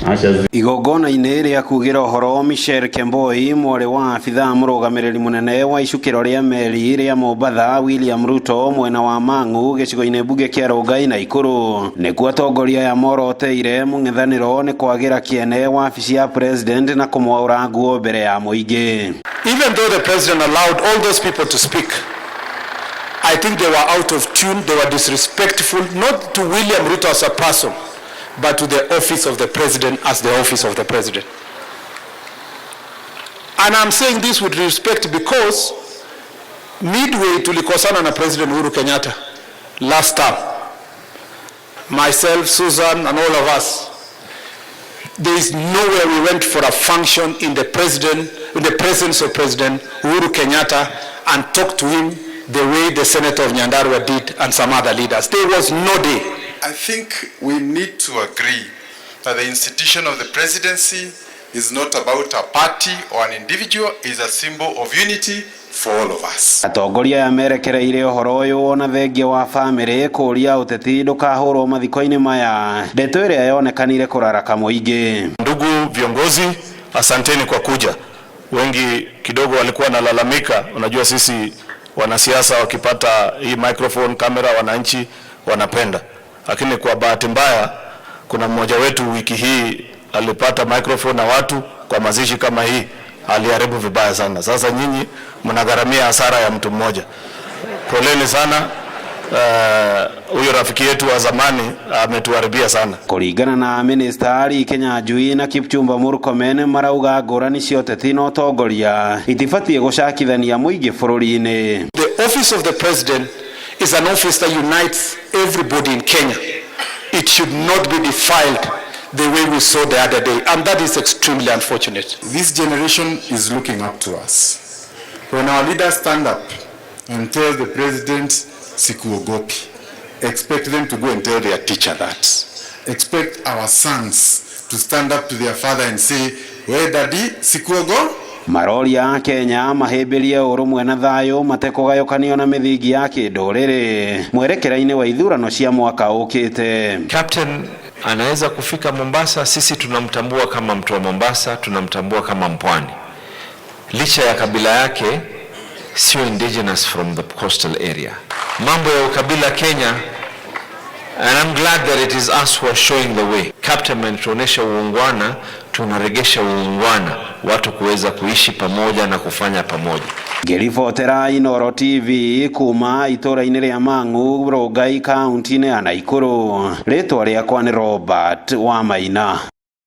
Igongona-inĩ rĩa kugĩra ũhoro Michelle Kemboi, mwarĩ wa abithaa mũrũgamĩrĩri mũnene wa icukĩro rĩa meri rĩa Mombatha William Ruto, mwena wa Mang'u gĩcigo-inĩ mbunge kĩa Rongai na Ikuru, nĩkuo atongoria aya moroteire mũng'ethanĩro nĩ kwagĩra kĩene wabici ya president na kũmwaũra nguo mbere ya mũingĩ. Even though the president allowed all those people to speak, I think they were out of tune, they were disrespectful, not to William Ruto as a person, but to the office of the president as the office of the president. And I'm saying this with respect because midway tulikosana na President Uhuru Kenyatta last term. Myself, Susan, and all of us. There is nowhere we went for a function in the presence of President Uhuru Kenyatta and talked to him the way the Senator of Nyandarua did and some other leaders. There was no day. I think we need to agree that the institution of the presidency is not about a party or an individual, is a symbol of unity for all of us. Atongoria aya merekereire ũhoro ũyũ ona thengia wa bamĩrĩ kũria ũteti ndũkahũrwo mathiko-inĩ maya, ndeto ĩrĩa yonekanire kũraraka mũingĩ. Ndugu viongozi, asanteni kwa kuja. Wengi kidogo walikuwa wanalalamika. Unajua sisi wanasiasa wakipata hii microphone, kamera, wananchi wanapenda, lakini kwa bahati mbaya kuna mmoja wetu wiki hii alipata microphone na watu kwa mazishi kama hii aliharibu vibaya sana. Sasa nyinyi mnagharamia hasara ya mtu mmoja. Poleni sana. Huyo rafiki yetu wa zamani ametuharibia sana. Kũringana na minista Ali Kinyanjui na Kipchumba Murkomen, marauga ngũrani cia ũteti na ũtongoria itibatiĩ gũcakithania mũingĩ bũrũri-inĩ. The office of the president is an office that unites everybody in Kenya. It should not be defiled the way we saw the other day, and that is extremely unfortunate. This generation is looking up to us. When our leaders stand up and tell the president, "Sikuogopi," expect them to go and tell their teacher that. Expect our sons to stand up to their father and say, "We daddy, sikuogo." Maroria a Kenya mahĩmbĩrie ũrũmwe na thayũ matekũgayũkanio na mĩthingi ya kĩndũrĩrĩ mwerekera-inĩ wa ithurano cia mwaka ũkĩte. Captain anaweza kufika Mombasa, sisi tunamtambua kama mtu wa Mombasa, tunamtambua kama mpwani, licha ya kabila yake sio indigenous from the coastal area. Mambo ya ukabila Kenya, and I'm glad that it is us who are showing the way. Captain ametuonyesha uungwana, tunaregesha uungwana, watu kuweza kuishi pamoja na kufanya pamoja. Ngĩribotera Inooro TV kuma itũra-inĩ rĩa Mang'u, Rongai, kaunti-inĩ ya Naikuru, rĩtwa rĩakwa nĩ Robert Wamaina.